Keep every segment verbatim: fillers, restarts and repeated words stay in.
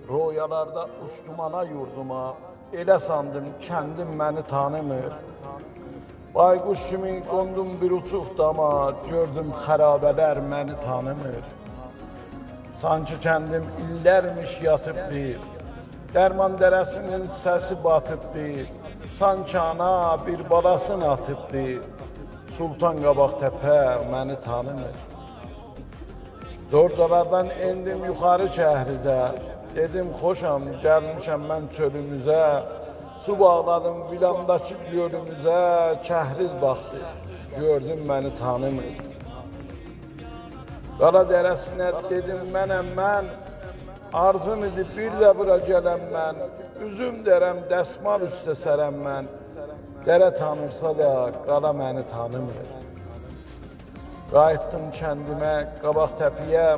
رؤیالاردا اوچدوم آنا یوردوما، ائله ساندیم کندیم منی تانیمیر. بایقوش کیمی قوندوم بیر اوچوق داما، گؤردوم خرابه‌لر منی تانیمیر. سانکی کندیم ایللرمیش یاتیبدیر، درمان دره‌سینین سسی باتیبدیر. سانکی آنا بیر بالاسین آتیبدیر، سلطان قاباق‌تپه منی تانیمیر. زورجالاردان ائندیم یوخاری کهریزه، دئدیم خوشام، گلمیشم من چؤلوموزه. سو باغلادیم ویلانداکی گؤلوموزه، کهریز باخدی، گؤردوم منی تانیمیر. قالا دره‌سینه دئدیم منم من، آرزوم ایدی بیر ده بورا گلم من. اوزوم درم، دسمال اوسته سرم من، دره تانیرسا دا قالا منی تانیمیر. قاییتدیم کندیمه، قاباق‌تپه‌یه،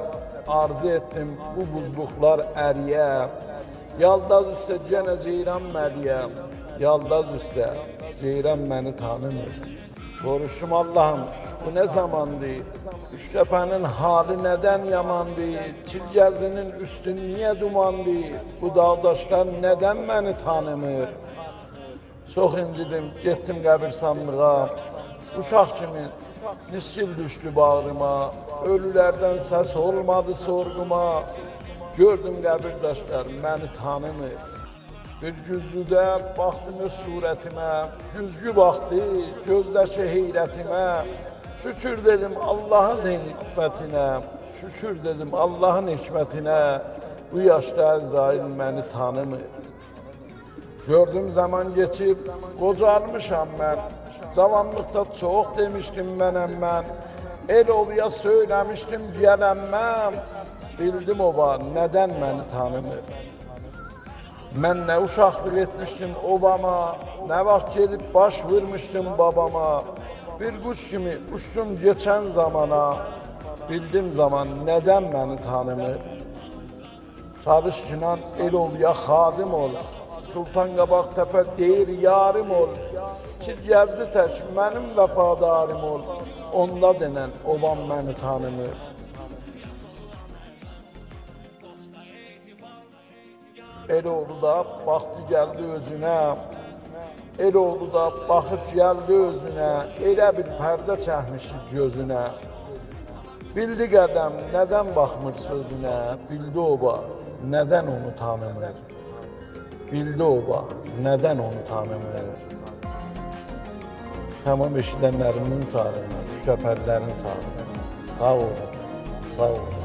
آرزو ائتدیم بو بوزلوقلار ارییه. یالداز اوسته یئنه جئیران مرییه، یالداز اوسته جئیران منی تانیمیر. سوروشدوم آللاهیم، بو نه زاماندیر؟ اوچ‌تپه‌نین حالی ندن یاماندیر؟ چیلگزی‌نین اوستو نییه دوماندیر؟ بو داغ داشلار ندن منی تانیمیر؟ چوخ اینجیدیم، گئتدیم قبیرستانلیغا. اوشاق کیمی نیسگیل دوشدو باغریما، اؤلولردن سس اولمادی سورغوما. گؤردوم قبیر داشلار منی تانیمیر. بیر گوزگوده باخدیم اؤز صورتیمه، گوزگو باخدی گؤزده‌کی حیرتیمه. شوکور دئدیم آللاهین حکمتینه، شوکور دئدیم آللاهین حکمتینه، بو یاشدا عزرائیل منی تانیمیر. گؤردوم زامان کئچیب، قوجالمیشام من. جاوانلیقدا چوخ دئمیشدیم منم من. ائل اوبایا سؤیله‌میشدیم گلنمم. بیلدیم اوبا ندن منی تانیمیر. من نه اوشاقلیق ائتمیشدیم اوباما، نه واخت گئدیب باش وورموشدوم باباما. بیر قوش کیمی اوچدوم کئچن زامانا، بیلدیم زامان ندن منی تانیمیر. چالیش کی، ائل اوبایا خادیم اول، سلطان قاباق‌تپه دئییر یاریم اول. چیلگزی تک منیم وفاداریم اول، اوندا دئنن اوبام منی تانیمیر. ائل اوغلو دا باخدی گلدی اؤزونه، ائل اوغلو دا باخیب گلدی اؤزونه، ائله بیل پرده چکمیشدی گؤزونه. بیلدی قدم ندن باخمیر سؤزونه، بیلدی اوبا ندن اونو تانیمیر. بیلدی اوبا ندن اونو تانیمیر. تمام ائشیدنلریمین ساغلیغینا، اوچ‌تپه‌لی‌لرین ساغلیغینا. ساغ اولون، ساغ اولون.